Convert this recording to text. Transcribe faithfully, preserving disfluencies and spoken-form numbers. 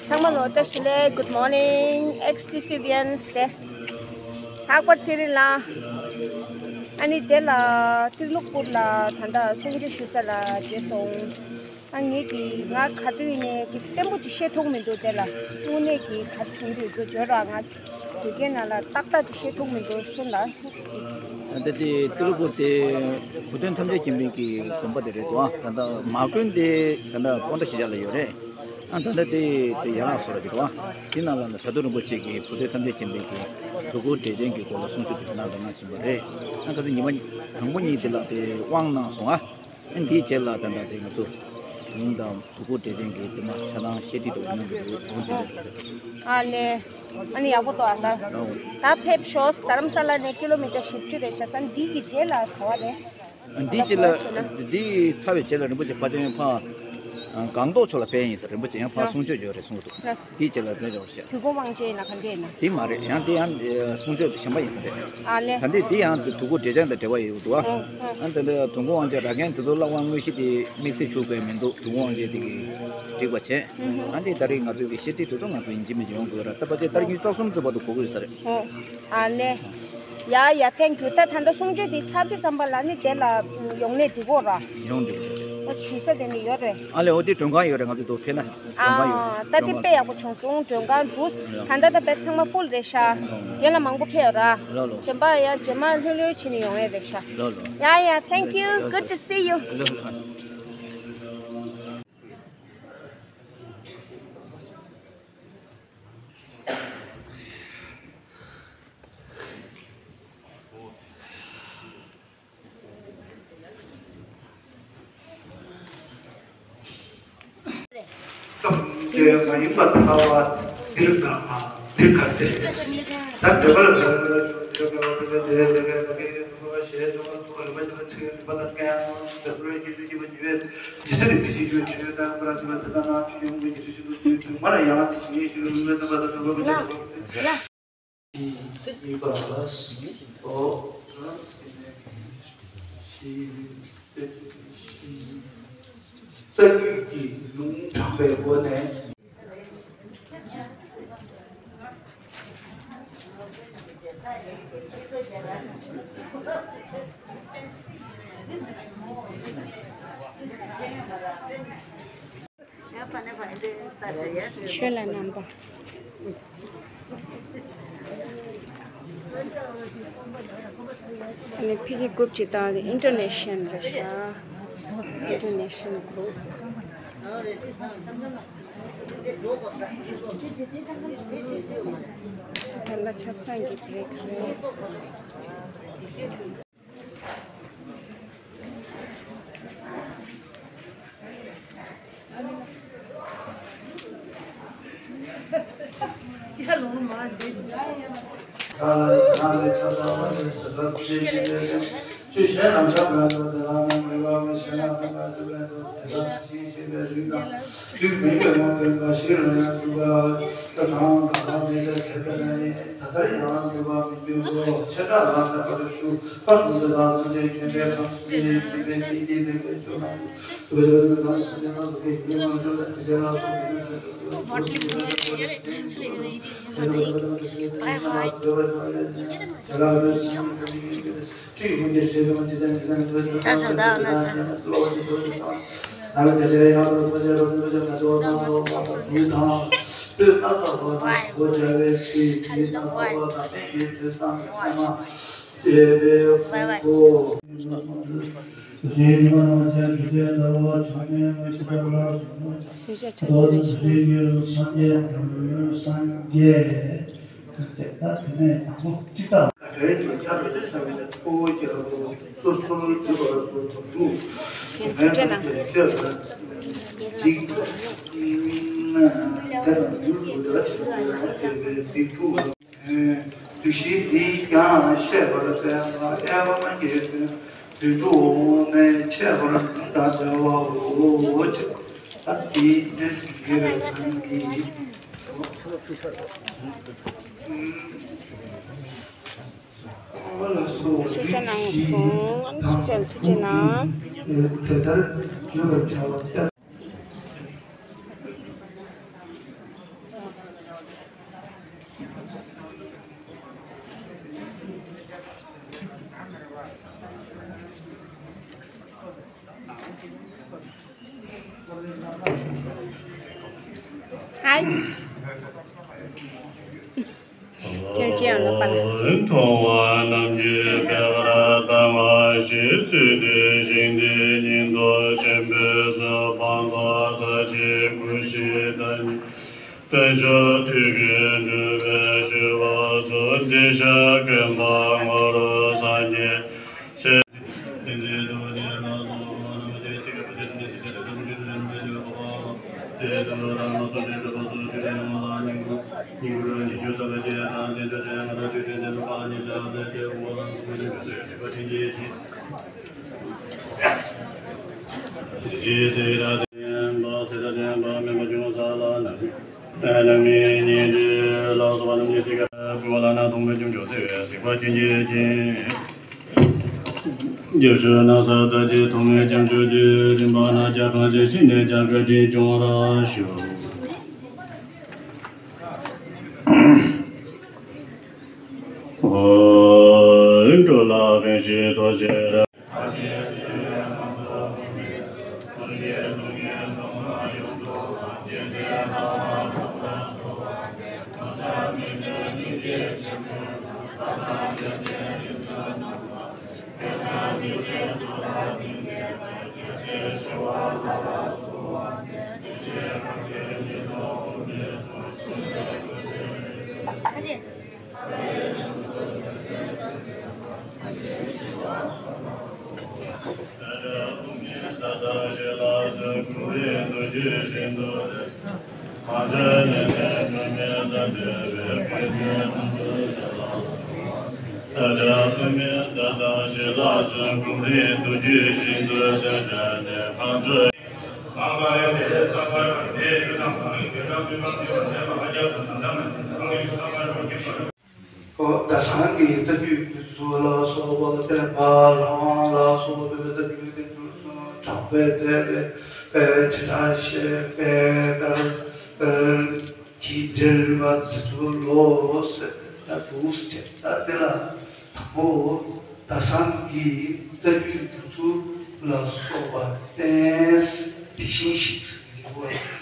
ཚང་མ་ལོ་བཀྲ་ཤིས་བདེ་ལེགས། Good morning, ex-TCVians དེ། ལྷག་པ་ཚེ་རིང་ལགས། ཨ་ནི་དེ་ལ་ཏི་ལོ་པུར་ལ་ད་ལྟ་གསུང་ཆོས་ཞུ་ས་ལ་མཇལ་སོང་། ཨ་ངེད་ཀྱིས་ང་ག་དུས་ཡིན་ནའི་ཅིག་བརྟན་པོ་ཅིག་བཤད་ཐུབ་མི་འདུག་དེ་ལ་དངོས་གནས་ཀྱི་ག་བྱུང་རེད་འདུག་བརྗོད་རོགས། ང་དགེ་རྒན་ནང་ལ་ཏག་ཏག་ཅིག་བཤད་ཐུབ་མི་འདུག་སུ་ལ་ཐུག་ཅིག་ཨ་ད་དེ་ཏི་ལོ་པུར་དེ་བུ་སྟོན་ཐམས་ཅད་མཁྱེན་པའི་གི་དགོན་པ་དེ་རེད་འདུག་ཨ་ད་ལྟ་མ་དགོན་དེ་ད་ལྟ་སྤོན་ཊ་གཞིས་ཆགས་ལ་ཡོད་རེད། ཨ་ད་ལྟ་དེ་དེ་ཡན་ལག་བཟོ་གྲྭ་གི་འདུག་ཨ་དེ་ནང་ལ་ལ་བྱ་རྡོ་རིན་པོ་ཆེ་གི་བུ་སྟོན་ཐམས་ཅད་མཁྱེན་པའི་གི་དུས་འཁོར་འགྲེལ་ཆེན་གྱི་སྐོར་ལ་གསུང་ཆོས་དེ་གནང་དང་གནང་བཞིན་པ་རེད། ཨ་ཁ་སང་ཉི་མ་དང་པོ་གཉིས་དེ་ལ་དེ་དབང་གནང་སོང་ཨ། ཨ་འདིའི་རྗེས་ལ་ད་ལྟ་དེ་ང་ཚོ་ཉིན་དང་དུས་འཁོར་འགྲེལ་ཆེན་གྱི་དེ་མ་ཆ་ཚང་བཤད་ཁྲིད་འགྲོ་གི་གནང་གི་འདུག་འོང་དེ་འདྲ་རེད། ཨ་ལེ། ཨ་ནི་ཡག་པོ་འདུག་ཨ་ད། ཨོ། ད་ཕེབས་ཤོག་རྡ་རམ་ས་ལ་ནས་ཀི་ལོ་མི་ཊར་བཞི་བཅུ་རེད་ཤག་ས་འདི་གི་རྗེས་ལ་ག་བ་རེད། འདི་རྗེས་ལ་འདི་ཚར་བའི་རྗེས་ལ་རིན་པོ་ཆེ་ཕ་ཆེན་ཕ་སྒང་ཏོག་ཕྱོགས་ལ་ཕེབས་ཡིན་ཟེར། རིན་པོ་ཆེ་ཡང་ཕ་གསུང་ཆོས་ཡོད་རེད་གསུངས་འདུག་ལགས། དེའི་རྗེས་ལ་ཕེབས་ཡོང་ཤག་དུས་འཁོར་དབང་ཆེན་ལ་ག་འདྲས་ཡིན་ན། དེ་མ་རེད། ཡང་དེ་ཡང་གསུང་ཆོས་གཞན་པ་ཡིན་ས་རེད། ཨ་ལེ། ད་འདི་འདི་ཡང་དུས་འཁོར་འགྲེལ་ཆེན་དང་འབྲེལ་བ་ཡོད་འདུག་ཨ། ཨ་ད་འདི་དུས་འཁོར་དབང་ཆེན་ར་གན་དེ་ཚོ་བཀླག་དབང་དངོས་གཞི་དེ་དམིགས་བསལ་ཞུ་དགོས་མི་འདུག་དུས་འཁོར་དབང་ཆེན་དེ་གི་འགྲིག་པ་བྱས། ཨ་འདི་ད་རེས་ང་ཚོའི་གི་བཤད་ཁྲིད་དེ་ཚོ་ང་ཚོ་ཡིན་གཅིག་མིན་གཅིག་ཡོང་དགོས་ར། ད་ཕལ་ཆེར་ད་རེས་ཉི་ཤུ་རྩ་གསུམ་ཙམ་བར་དུ་འགོར་གི་ཡོད་ས་རེད། ཨོ། ཨ་ལེ། ཡ་ཡ། Thank you། ད་ད་ལྟ་གསུང་ཆོས་འདི་ཚར་དུས་ཙམ་པ་ལ་ནི་དེ་ལ་ཡོང་ནས་འགྲིག་གོ་ར། ཡོང་འགྲིག་གོ། ཨོ་ཞུ་ས་དེ་ནི་ཡོད་རེད། ཨ་ལེ། ཨོ་དེ་མགྲོན་ཁང་ཡོད་རེད། ང་ཚོ་དུ་ཕེབས་ན་མགྲོན་ཁང་ཡོད་རེད། ཨ་ད་དེ་དཔེ་ཡག་པོ་བྱུང་སོང་། མགྲོན་ཁང་འདུག་ད་ལྟ་ད་དཔེ་ཚང་མ་ཕུལ་རེད་ཤག་ཡན་ལ་མང་པོ་ཕེབས་ཡོད་ར། ལོ་ལོ། གཞན་པ་ཡ་རྗེས་མ་ལྷོད་ལྷོད་བྱས་ནས་ཡོང་ཡས་རེད་ཤག་ལོ་ལོ། ཡ་ཡ། Thank you། Good to see you། ལོ་ལོ། སྐབས་དེ་མ་ཡིན་པར་ཐལ་བ་འདིར་དགག་པ་འདིར་དགག་སྟེ། ད་འདོད་པ་ལ་ཞེས་བྱ་བ་ཐུགས་ལ་ལུས་པ་ལ་ཀྱང་འདོད་པ་ལ་ཞེས་བྱ་བ་ཐུགས་ལ་ལུས་པ་ཇི་སྲིད་དེ་བཞིན་གྱུར་ཆོས་དང་པོ་རང་བཞིན་པ་ཚེ་དང་ནང་ཆོས་ཡོངས་ཀྱི་རིགས་ཤིག་ཏུ་དུས་གསུམ་མ་ལ་ཡང་དེ་བཞིན་གཤེགས་པའི་ལུས་ལ་སྟོན་པ་དང་དོན་ལ་བཀོད་པ་དང་། ཡིན་པ་ཞིག་ཨོ། རང་སེམས་ནས་ཤེས་ཤེས་ཤེས། རྩ་རྒྱུད་ཀྱི་ལུང་དྲངས་པའི་སྒོ་ནས། ཆོས་ལ་རྣམ་པ། ཨ་ནི་ཕ་གི་གུ་རུབ་ཅིག་བཏང་སྟེ་ཨིན་ཊར་ནེ་ཤན་རེད་ཤག་ཨིན་ཊར་ནེ་ཤན་གུ་རུབ། ད་ལྟ་ཆབ་གསང་གི་བྷི་རེག་རེད། དུས་བཞི་དེས་ཀྱང་ཤེས་པར་བསྟན་ལ་དབྱེ་བ་མ་བྱས་ཏེ། དུས་དྲུག་ནས་འཆད་པར་འཛིན་དང་བྲལ་བའོ། ད་དེའི་དུས་སུ་དགེ་བའི་ལམ་གྱི། ཤུགས་ཆེ་གནང་སོང་། ཤུགས་ཆེ་ཐུགས་རྗེ་གནང་། དེ་ལྟར་བརྗོད་པར་བྱ་བ་སྟེ། ཨའི། ཅེར་ཅེར་ཡང་ལོག་པ་ལ། མཐོང་བ་རྣམས་ཀྱིས་འབད་པར་གཏང་བ་ཞིག་ཚུལ་དེ་བཞིན་དེ་ཉིད་དུ་ཆེན་པོས་སུ་སྤངས་པ་མཐའ་ཡས་སྐུ་བཞི་དང་ཉིད། དལ་འབྱོར་དུས་ཀུན་སྒྲུབ་པའི་སྤྱོད་པ་ཚུ། འདི་ཞག་དགོན་པ་ངོར་སངས་རྒྱས་ཚེ། རྒྱབ་ཕྱོགས་ན་ས་དར་གྱི་ཐོག་མའི་རྒྱབ་ཕྱོགས་ཀྱི་རིམ་པ་ན་རྒྱ་གང་ཞིག་ཕྱིན་ནས་རྒྱ་གར་ཁྲིད་སྐྱོང་བར་ཞུ། འོ། འགྲོ་ལ་ཕན་ཞིང་ཐོགས་ཤིང་རབ། ཨོ། ཟླ་གསུམ་གྱི་རྩ་རྒྱུད་ཚུལ་ལ་སོགས་པ་བསྟན་པ་ལྷ་དབང་ལ་སོགས་པའི་རྩ་རྒྱུད་དེ་ཚུལ་སོགས་གྲགས་པས་མཛད་པའི་བྱེ་བྲག་བཤད་པའི་ལྟར་གྱི་འབྲེལ་བ་ཚིག་ཏུ་ལོ་ཟེར་ད་འདུག་ཟེར། ད་དེ་ལ་དང་པོ་ཟླ་གསུམ་གྱི་རྩ་རྒྱུད་ཚུལ་ལ་སོགས་པ་བསྟན་དེ་བཞིན་གཤེགས་ཟེར་གྱི་འདུག